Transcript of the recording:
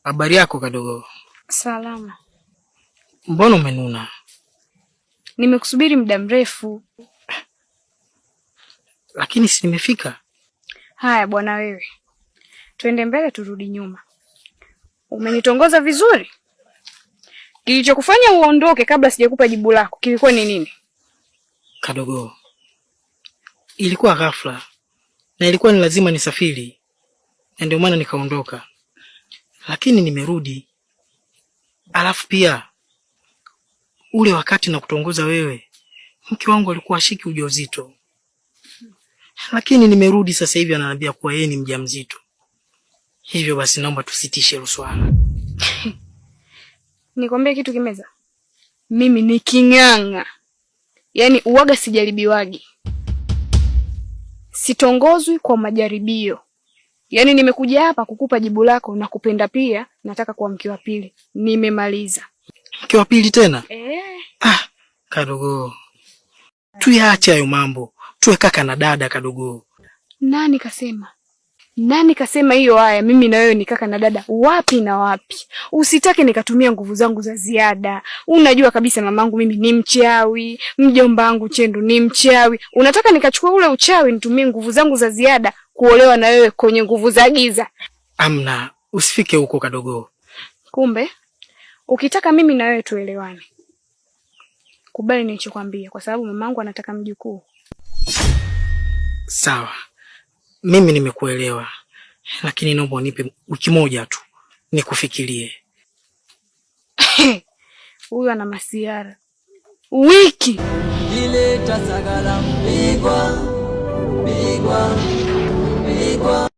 Habari yako kadogo? Salama. Mbona umenuna? Nimekusubiri muda mrefu. Lakini si nimefika? Haya bwana wewe, twende mbele turudi nyuma. Umenitongoza vizuri. Kilichokufanya uondoke kabla sijakupa jibu lako kilikuwa ni nini? Kadogo, ilikuwa ghafla na ilikuwa ni lazima nisafiri, na ndio maana nikaondoka, lakini nimerudi. Alafu pia ule wakati na kutongoza wewe, mke wangu alikuwa ashiki ujauzito, lakini nimerudi sasa hivi ananiambia kuwa yeye ni mjamzito. Hivyo basi naomba tusitishe hilo swala. Nikwambie kitu Kimeza, mimi ni king'ang'a, yaani uwaga sijaribiwagi, sitongozwi kwa majaribio. Yaani nimekuja hapa kukupa jibu lako na kupenda pia, nataka kuwa mke wa pili. Nimemaliza. Mke wa pili tena? Eh. Ah, kadogo, tuyaache hayo mambo, tuwe kaka na dada. Kadogo, Nani kasema? Nani kasema hiyo? Haya, mimi na wewe ni kaka na dada wapi na wapi? Usitake nikatumia nguvu zangu za ziada. Unajua kabisa mamangu mimi ni mchawi, mjomba wangu Chendu ni mchawi. Unataka nikachukua ule uchawi nitumie nguvu zangu za ziada kuolewa na wewe kwenye nguvu za giza? Amna, usifike huko kadogo. Kumbe ukitaka mimi na wewe tuelewane, kubali nilichokwambia, kwa sababu mamangu anataka mjukuu. Sawa, mimi nimekuelewa, lakini naomba unipe wiki moja tu nikufikirie. Huyu ana masiara wiki Ileta sagala mpigwa pigwa.